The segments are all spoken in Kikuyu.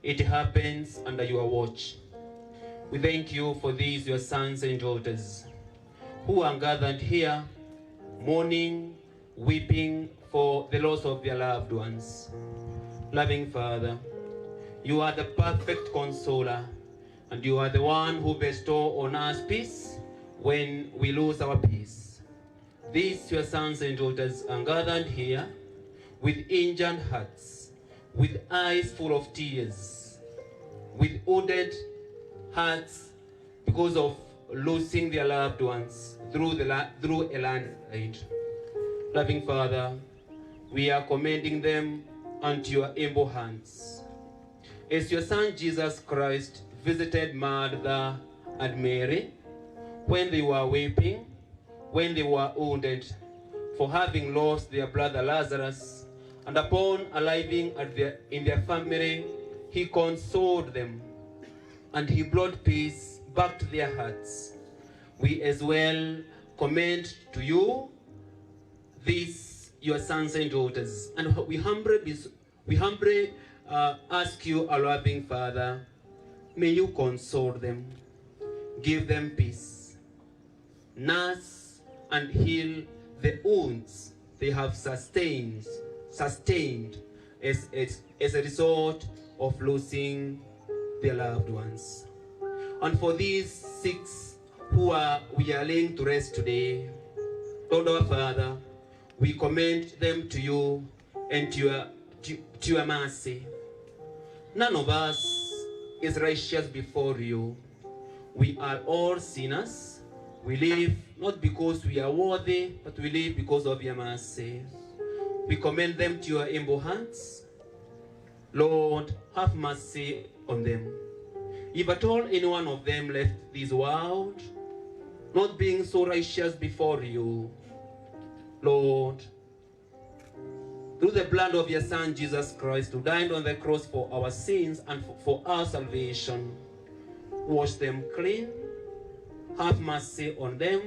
It happens under your watch. We thank you for these, your sons and daughters, who are gathered here, mourning, weeping for the loss of their loved ones. Loving Father, you are the perfect consoler, and you are the one who bestow on us peace when we lose our peace. These, your sons and daughters, are gathered here with injured hearts, with eyes full of tears, with wounded hearts because of losing their loved ones through a landslide. Loving Father, we are commending them unto your able hands. As your Son Jesus Christ visited Martha and Mary when they were weeping, when they were wounded, for having lost their brother Lazarus, and upon arriving in their family, he consoled them, and he brought peace back to their hearts. We as well commend to you these your sons and daughters, and we humbly ask you, our loving Father, may you console them, give them peace, nurse and heal the wounds they have sustained as a result of losing their loved ones. And for these six who are we are laying to rest today, Lord our Father, we commend them to you and to your mercy. None of us is righteous before you. We are all sinners. We live not because we are worthy, but we live because of your mercy. We commend them to your able hands. Lord, have mercy on them. If at all any one of them left this world, not being so righteous before you, Lord, through the blood of your Son, Jesus Christ, who died on the cross for our sins and for our salvation, wash them clean, have mercy on them,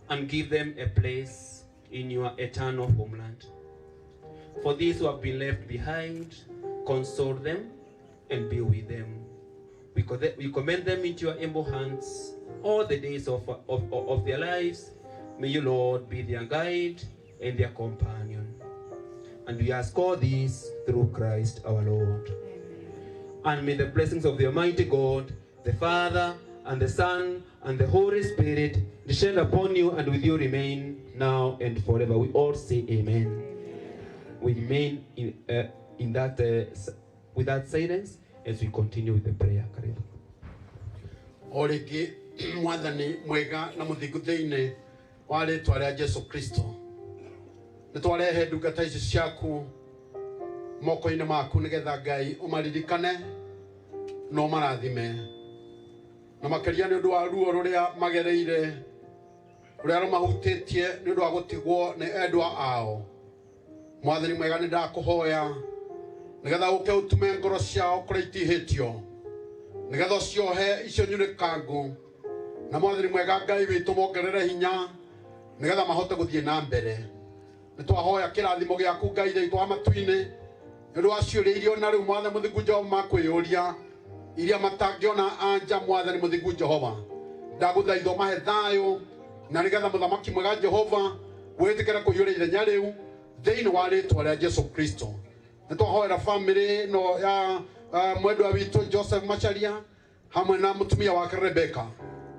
and give them a place in your eternal homeland. For these who have been left behind, console them and be with them. We commend them into your able hands all the days of their lives. May you, Lord, be their guide and their companion. And we ask all this through Christ our Lord. And may the blessings of the Almighty God, the Father, and the Son, and the Holy Spirit descend upon you and with you remain now and forever. We all say amen. We remain in that, with that silence as we continue with the prayer. Karibu. O rĩngĩ, Mwathani mwega na mũthingu, thĩinĩ wa rĩtwa rĩa Jesu Kristo, nĩ twarehe ndungata ici ciaku moko-inĩ maku nĩgetha Ngai ũmaririkane na ũmarathime, na makĩria nĩ ũndũ wa ruo rũrĩa magereire, rũrĩa rũmahutĩtie nĩ ũndũ wa gũtigwo nĩ endwa ao. Mwathani mwega, nĩ ndakũhoya nĩgetha ũke ũtume ngoro ciao kũrĩa itihĩtio, nĩgetha ũciohe icio nyunĩkangu, na Mwathani mwega Ngai witũ, mongerere hinya nĩgetha mahote gũthiĩ na mbere. Nĩ twahoya kĩrathimo gĩaku, Ngai witũ wa matu-inĩ, nĩ ũndũ wa ciũria iria ona rĩu, Mwathani mũthingu Jehova, makwĩyũria iria matangĩona anja. Mwathani mũthingu Jehova, ndagũthaitha ũmahe thayũ, na nĩgetha Mũthamaki mwega Jehova wĩtĩkĩre kũiyũra ithenya rĩu thĩinĩ wa rĩtwa rĩa Jesu Kristo. Nĩ twahoera famĩlĩ ĩno ya mwendwa witũ Joseph Macharia hamwe na mũtumia wake Rebecca.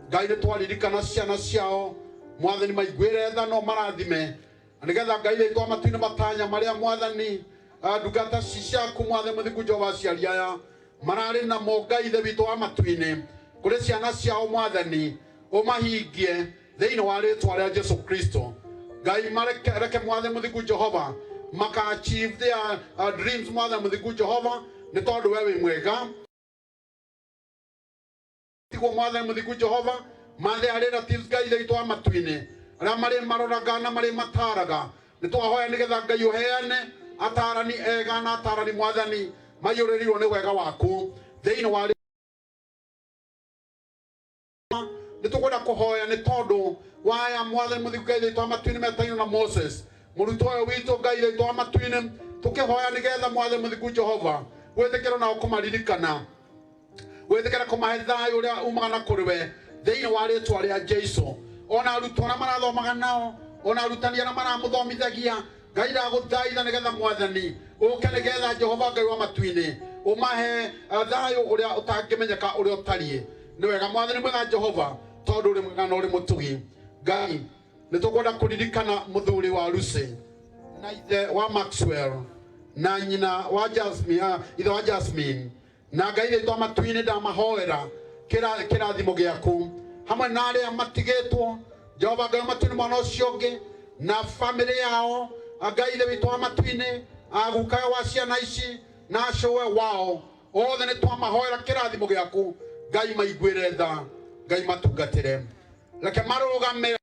Ngai, nĩ twaririkana ciana ciao. Mwathani, maiguĩre tha no marathime, na nĩgetha Ngai witũ wa matu-inĩ, matanya marĩa Mwathani ndungata ci ciaku, Mwathani mũthingu Jehova, aciari aya mararĩ namo, Ngai Ithe witũ wa matu-inĩ, kũrĩ ciana ciao, Mwathani, ũmahingie thĩinĩ wa rĩtwa rĩa Jesu Kristo. Ngai, mareke reke, Mwathani mũthingu Jehova, maka achieve their dreams. Mwathani mũthingu Jehova, nĩ tondũ we wĩ mwega. Tiguo, Mwathani mũthingu Jehova, mathe relatives, Ngai witũ wa matu-inĩ, arĩa marĩ maroraga na marĩ mataraga, nĩ twahoya nĩgetha Ngai ũheane atarani ega na atarani, Mwathani, maiyũrĩrĩirwo nĩ wega waku thĩinĩ wa nĩ tũkwenda kũhoya nĩ tondũ waya. Mwathani mũthingu Ngai witũ wa matu-inĩ, metainwo na Moses, mũrutwo ũyũ witũ, Ngai witũ wa matu-inĩ, tũkĩhoya nĩgetha, Mwathani mũthingu Jehova, Wĩtĩkĩre nao kũmaririkana, wĩtĩkĩre kũmahe thayũ ũrĩa umaga na kũrĩ we thĩinĩ wa rĩtwa rĩa Jesu. Ona arutwo arĩa marathomaga nao, ona arutani arĩa maramũthomithagia, Ngai ndagũthaitha nĩgetha Mwathani ũke, nĩgetha Jehova Ngai wa matu-inĩ ũmahe thayũ ũrĩa ũtangĩmenyeka ũrĩa ũtariĩ. Nĩ wega Mwathani mwega Jehova, tondũ ũrĩ mwega na ũrĩ mũtugi. Ngai, nĩ tũkwenda kũririkana mũthuri wa Lucy na ithe wa Maxwell na nyina wa Jasmine, ithe wa Jasmine, na Ngai rĩtwa matu-inĩ ndamahoera kĩrathimo gĩaku hamwe na arĩa matigĩtwo. Jehova Ngai wa matu-inĩ, mwana ũcio ũngĩ na bamĩrĩ yao, Ngai ithe witũ wa matu-inĩ, gukawe wa ciana ici na cũwe wao othe, nĩ twamahoera kĩrathimo gĩaku. Ngai, maiguĩre tha. Ngai, matungatĩre, reke marũgame.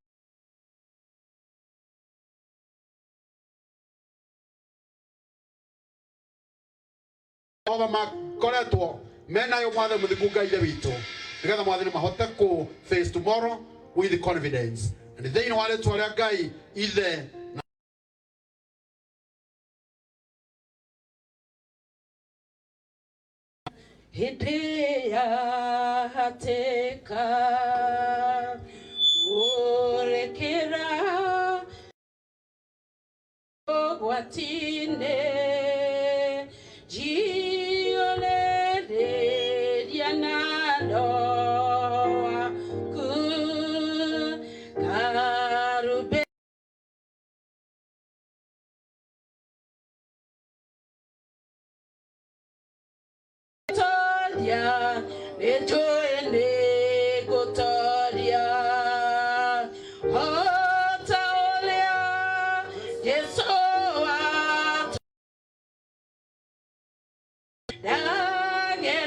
Jehova, makoretwo menayo Mwathani mũthingu Ngai ithe witũ, nĩgetha Mwathani mahote ku face tomorrow with confidence. And thĩinĩ wa rĩtwa rĩa Ngai ithe na Hĩndĩ ya hatĩka ũrekera ũgwati-inĩ, njiyũrĩrĩria na Roho waku karube. Toria, nĩnjũĩ nĩngũtoria o ta ũrĩa Jesũ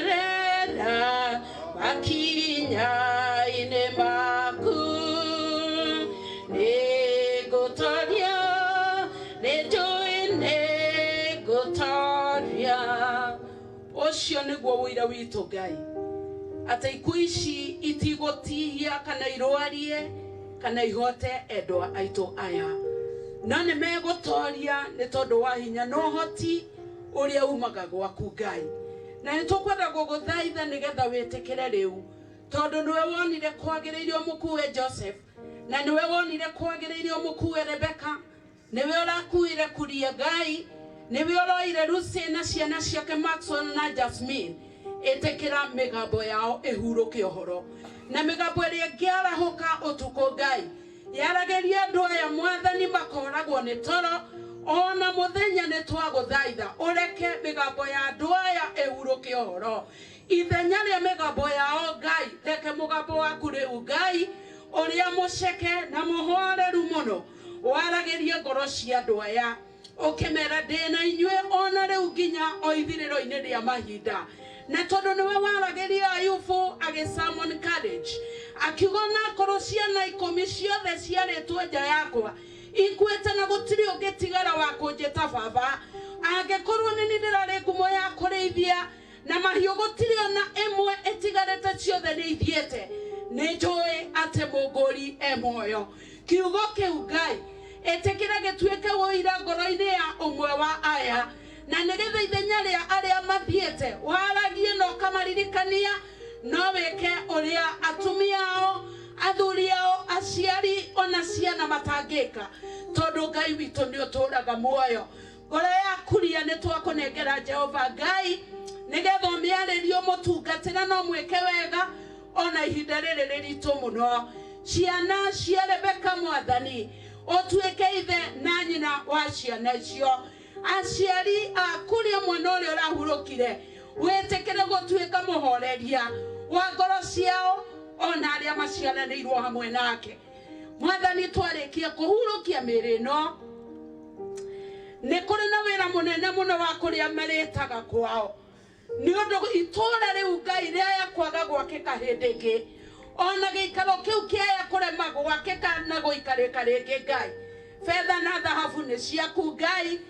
ndagerera makinya-inĩ maku, nĩngũtoria, nĩnjũĩ nĩngũtoria. Ũcio nĩguo ũira witũ, Ngai, atĩ ikuũ ici itigũtihia kana irwarie kana ihote endwa aitũ aya, no nĩ megũtoria nĩ tondũ wa hinya na ũhoti ũrĩa umaga gwaku, Ngai. Na nĩ tũkwenda gũgũthaitha nĩgetha wĩtĩkĩre rĩu, tondũ nĩwe wonire kwagĩrĩire ũmũkue Joseph, na nĩwe wonire kwagĩrĩire ũmũkue Rebecca, nĩwe ũrakuire Kuria. Ngai, nĩwe ũroire Lucy na ciana ciake Maxwell na Jasmine. Ĩtĩkĩra mĩgambo yao ĩhurũke ũhoro, na mĩgambo ĩrĩa ĩngĩarahũka ũtukũ, Ngai, yaragĩria andũ aya, Mwathani, makoragwo nĩ toro ona mũthenya. Nĩ twagũthaitha ũreke mĩgambo ya andũ aya ĩhurũke ũhoro. Ithenya rĩa mĩgambo yao, Ngai, reke mũgambo waku rĩu, Ngai, ũrĩa mũceke na mũhoreru mũno waragĩrie ngoro cia andũ aya, ũkĩmera, "Ndĩ na inyuĩ ona rĩu nginya o ithirĩro-inĩ rĩa mahinda." Na tondũ nĩwe waragĩria Ayubu agĩ summon courage, akiuga, "Onakorwo ciana 10 ciothe ciarĩtwo nja yakwa ikuĩte na gũtirĩ ũngĩtigara wa kũnjĩta baba, angĩkorwo nĩ niĩ ndĩrarĩ ngumo ya kũrĩithia na mahiũ gũtirĩ ona ĩmwe ĩtigarĩte, ciothe nĩ ithiĩte, nĩ njũĩ atĩ mũngũri e muoyo." Kiugo kĩu, Ngai, ĩtĩkĩra gĩtuĩke ũira ngoro-inĩ ya ũmwe wa aya, na nĩgetha ithenya rĩa arĩa mathiĩte waragie na ũkamaririkania, no wĩke ũrĩa atumia ao, athuri ao, aciari ona ciana matangĩka, tondũ Ngai witũ nĩ ũtũũraga muoyo. Ngoro yakuria nĩ twakũnengera Jehova Ngai, nĩgetha ũmĩarĩrie, ũmũtungatĩre no mwĩke wega ona ihinda rĩrĩ rĩritũ mũno. Ciana cia Rebeka, Mwathani, ũtuĩke ithe na nyina wa ciana icio. Aciari a kuria mwana ũrĩa ũrahurũkire, wĩtĩkĩre gũtuĩka mũhoreria wa ngoro ciao ona arĩa maciaranĩirwo hamwe nake. Mwathani, twarĩkia kũhurũkia mĩĩrĩ ĩno, nĩ kũrĩ na wĩra mũnene mũno wa kũrĩa marĩtaga kwao, nĩ ũndũ itũũra rĩu, Ngai, rĩaya kwaga gwakĩka hĩndĩ ĩngĩ, ona gĩikaro kĩu kĩaya kũrema gwakĩka na gũikarĩka rĩngĩ. Ngai, betha na thahabu nĩ ciaku, Ngai,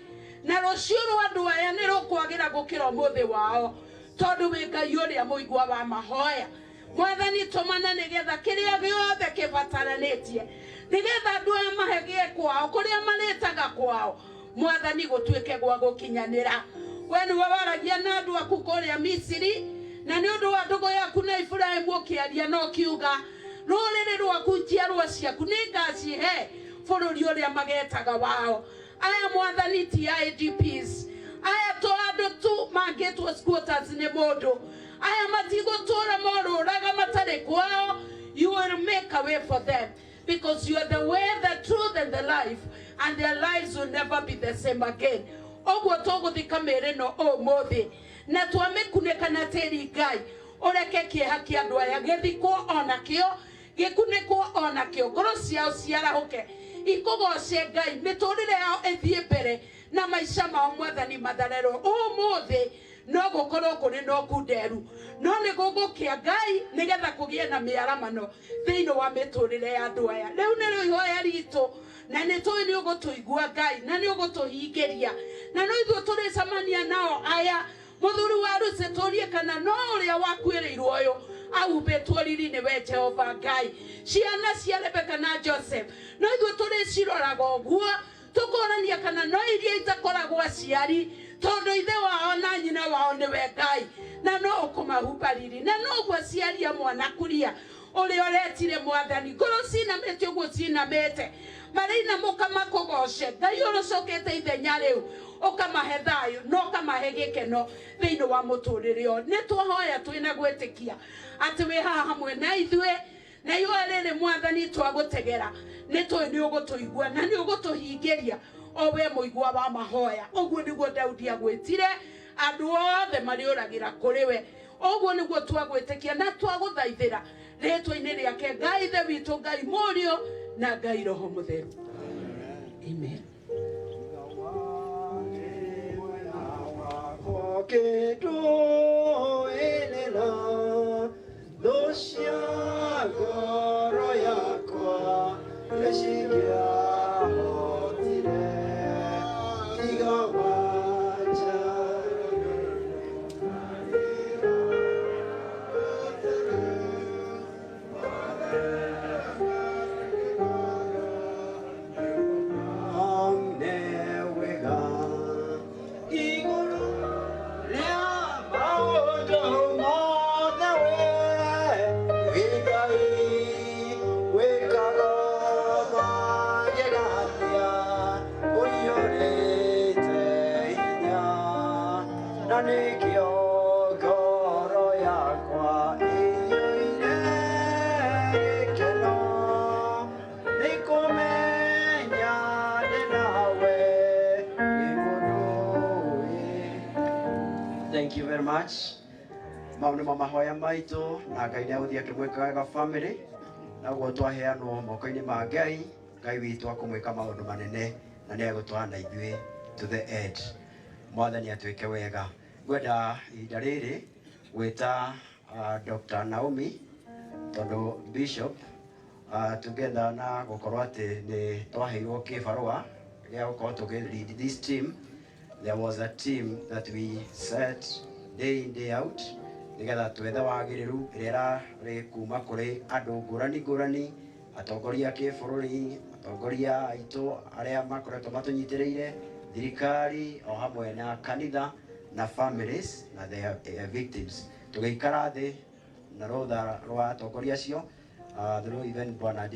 na rũciũ rwa andũ aya nĩ rũkwagĩra gũkĩra ũmũthĩ wao, tondũ wĩ Ngai ũrĩa mũigua wa mahoya. Mwathani, tũmana nĩgetha kĩrĩa gĩothe kĩbataranĩtie nĩgetha andũ aya mahegĩe kwao kũrĩa marĩtaga kwao, Mwathani, gũtuĩke gwa gũkinyanĩra. We nĩwe waragia na andũ aku kũrĩa Misiri, na nĩ ũndũ wa ndũgũ yaku na Iburahĩmu ũkĩaria na ũkiuga, rũrĩrĩ rwaku, njiarwa ciaku nĩ ngacihe bũrũri ũrĩa magetaga wao. Aya Mwathani ti IDPs, aya to andũ tu mangĩtwo squatters nĩ mũndũ. Aya matigũtũra morũraga matarĩ kwao. You will make a way for them because you are the way, the truth and the life, and their lives will never be the same again. Ũguo tũgũthika mĩĩrĩ ĩno ũmũthĩ na twamĩkunĩka na tĩri, Ngai, ũreke kĩeha kĩa andũ aya gĩthikwo onakĩo, gĩkunĩkwo onakĩo, ngoro ciao ciarahũke ikũgoce Ngai, mĩtũrĩre yao ĩthiĩ mbere na maica mao Mwathani matharerwo. Ũmũthĩ no gũkorwo kũrĩ na ũkunderu, no nĩ gũgũkĩa Ngai, nĩgetha kũgĩe na mĩaramano thĩinĩ wa mĩtũrĩre ya andũ aya. Rĩu nĩrĩo ihoya ritũ, na nĩ tũĩ nĩ ũgũtũigua Ngai, na nĩ ũgũtũhingĩria, na no ithuĩ tũrĩcemania nao aya. Mũthuri wa Rusi, tũrie kana no ũrĩa wakuĩrĩirwo ũyũ ahumbĩtwo riri nĩwe Jehova Ngai. Ciana cia Rebeka na Joseph no ithuĩ tũrĩciroraga ũguo, tũkorania kana no iria itakoragwo aciari, tondũ ithe wao na nyina wao nĩwe Ngai, na no ũkũmahumba riri. Na noguo aciari a mwana kuria ũrĩa ũretire Mwathani, ngoro cinamĩte ũguo cinamĩte, marĩinamũka makũgoce Ngai ũrũcokete ithenya rĩu, ũkamahe thayũ na ũkamahe gĩkeno thĩinĩ wa mũtũrĩre ũyũ. Nĩ twahoya twĩna gwĩtĩkia atĩ wĩ haha hamwe na ithuĩ, na ihoya rĩrĩ Mwathani twagũtegera, nĩ tũĩ nĩ ũgũtũigua na nĩ ũgũtũhingĩria, o we mũigua wa mahoya. Ũguo nĩguo Daudi agwĩtire, andũ othe marĩũragĩra kũrĩ we. Ũguo nĩguo twagwĩtĩkia na twagũthaithĩra rĩtwa-inĩ rĩake Ngai Ithe witũ, Ngai Mũriũ na Ngai Roho Mũtheru, amen. Kĩndũĩrĩra thũ cia ngoro yakwa nĩcingĩahotire tiga wanja. Amnewega igũrũ rĩa maũndũ mothe, we wĩ Ngai wĩkaga magegania, ũiyũrĩte hinya, na nĩkĩo ngoro yakwa ĩiyũire gĩkeno nĩ kũmenya ndĩ nawe wĩ mũndũ. Thank you very much. Mau nĩmo mahoya maitũ, na Ngai nĩ agũthiĩ akĩmwĩka wega family, na ũguo twaheanwo moko-inĩ ma Ngai. Ngai witũ akũmwĩka maũndũ manene na nĩ egũtwara na ithuĩ to the end. Mwathani atwĩke wega. Ngwenda ihinda rĩrĩ gwĩta Dr. Naomi, tondũ Bishop together na gũkorwo atĩ nĩ twaheirwo kĩbarũa gĩa gũkorwo tũgĩ lead this team. There was a team that we set day in, day out, nigetha twethe wagĩrĩru ĩrĩa ĩrarĩ kuma kũrĩ andũ ngũrani ngũrani, atongoria a kĩbũrũri, atongoria aitũ arĩa makoretwo matũnyitĩrĩire, thirikari, o hamwe na kanitha na families na the victims. Tũgĩikara thĩ na rũtha rwa atongoria acio, through even bwana